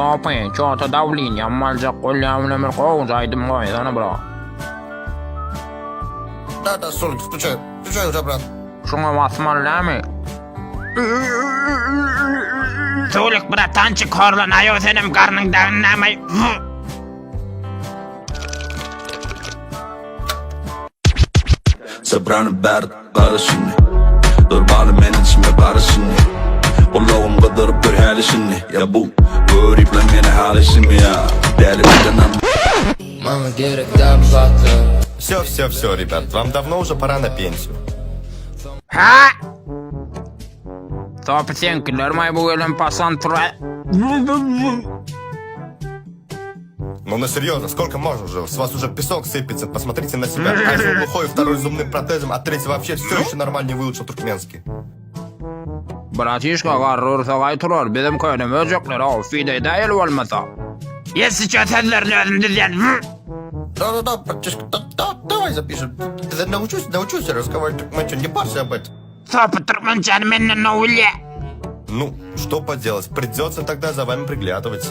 Sopy, çota dawlinýam aljak bolýan bilen bir gowja aýdym goýsana bro. Da da Sulik включай. Включай уже брат. Şuňa basmaly dämi? Sulik bratançyk horlanaýow senem garnyň dagyndamaý. Zebrany bäri garyşyny Dur bary men içime garyşyny Gulagym gyzyryp dur häli şindi Ýa bu göripler meni halyşymy ýa Däli bilen Maňa gerek däl bu zatlar. Все, все, все, ребят, вам давно уже пора на пенсию. Ha! Sopy seňkilermaý bu gelen pasantra. Ну, на серьезно, сколько можно уже? С вас уже песок сыпется, посмотрите на себя. Один глухой, второй с зубным протезом, а третий вообще все еще нормально не выучил туркменский. Bratişka garry ursa gaý turar, bizem köne möjekler ow, fide däl bolmasa. Ýesiçe sözlerini özüm düzýän. Да да да, братишка, да, да, давай запишем. Да, научусь, научусь я разговаривать туркменче, не парься об этом. Sopy türkmençäni menden gowy bilýä. Ну, что поделать, придется тогда за вами приглядывать.